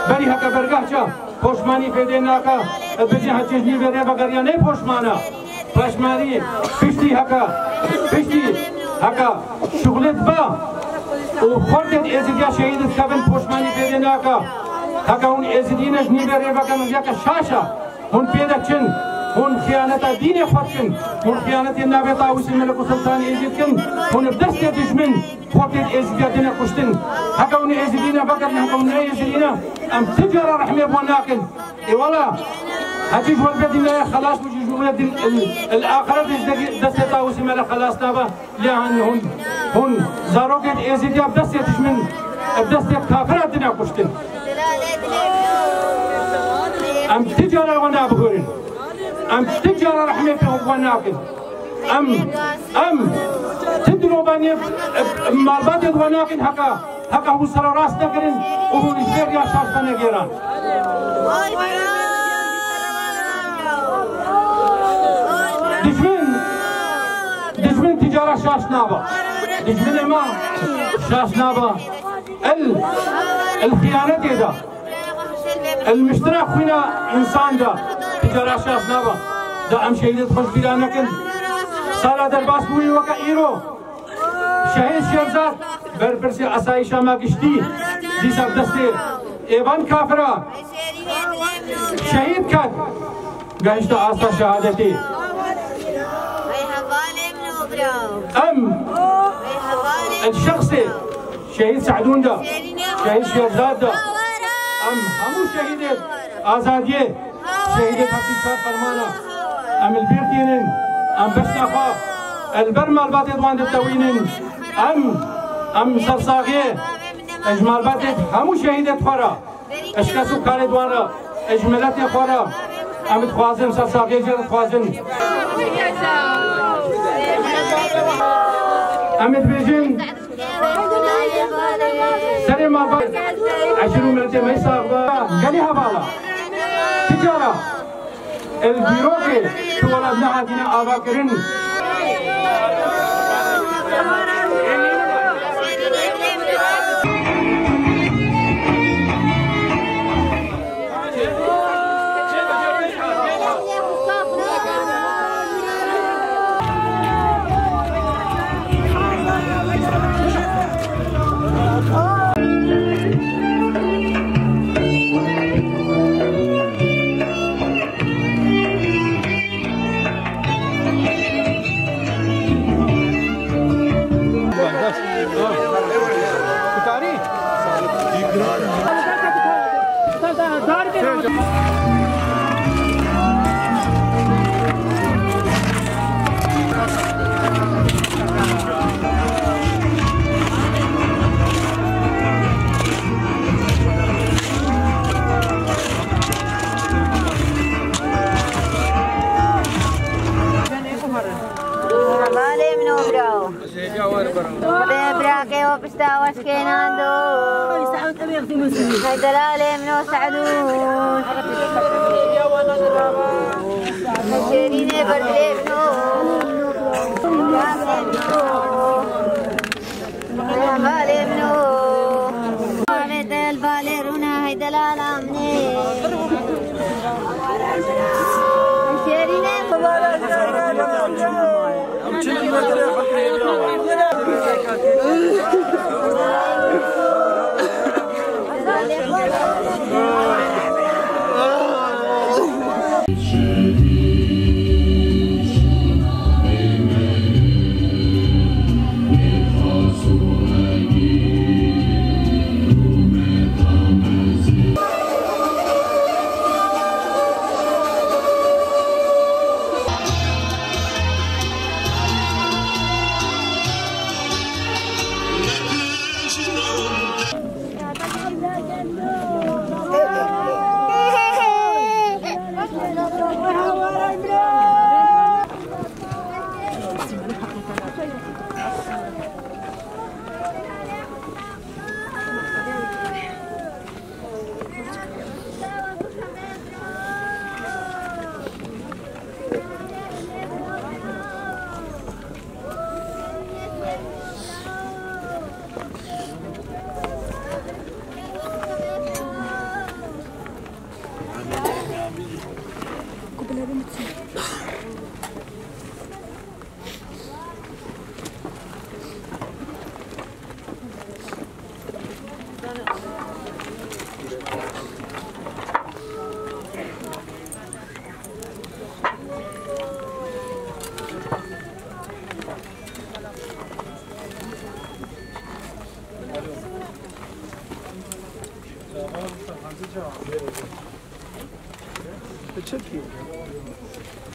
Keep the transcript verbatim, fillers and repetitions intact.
Berî heke bergehça poşmanî fêdê naka, bicî heçê ji nîvê rê vegeriya nê poşmana. Poşmanî piştî heke, piştî heke şuxulê diba û xortê di Êzidiya şehîd dikevin poşmanî fêdê naka. Heke hûn Êzidî ne ji nîvê rê vegerin yeke şaş e. Hûn pê de çin, hûn xiyaneta dînê xwe dikin, hûn xiyanetê navê Tawusê Melek û Sultanê Êzî dikin, hûn bi destê dijmin xortê Êzîdiya dine kuştin. Heke hûn Êzîdî ne vegerin, heke hûn ne Êzîdî ne, em ti cara rehmê bi wan nakin. Ê wela, hecî ji welbedî me xelas bû, ji welbedî il, il axirete ji destê Tawusê Melek xelas nabe. Lê han hûn, hûn zarokê Êzîdiya bi destê dijmin, bi destê kafira dine kuştin. Em ti cara wan nabigurin. Em ti cara rehmê pê wan nakin. Em, em ti dilovaniyê malbatê wan nakin heka, heka hûn sererast nekirin û hûn ji vê riya şaş venegêran. Dijmin, dijmin ti cara şaş naba. Dijminê me şaş naba. El, el xiyanetê de. El miştira xwîna însan de. Ti cara şaş naba. Da em şehîdê xwe ji bîra nekin. Sala derbas bûyî weke îro. Şehîd Şêrzad, berpirsê esayîşa me giştî, dîsa bi destê êvan kafira şehîd ket, gehişte asta şehadetê. Em, el şexsê şehîd Se'dûn de, şehîd Şêrzad de, em hemû şehîdê azadiyê, şehîdê hevdî çar fermana, em li bîr tînin, em beşna xwe li ber malbatê di wan de ditewînin, em, em sersaxiyê ji malbatê hemû şehîdê xwe re, ji kes û karê di wan re, ji miletê xwe re, em dixwazin sersaxiyê jê re dixwazin. Em dibêjin, Serê malbat eşîr û miletê me sax be. Gelî hevala. Ti cara el dîrokê tu welat nehatine avakirin. Hevalê min û birawo. Xwedê birakê we pişta we şikênando. Hey delalê min û Se'dûn. Hey şêrînê berdê min û. Balê min o. Balê del, balê rûna, hey delala min ê. Şêrînê min. Çi dikiye?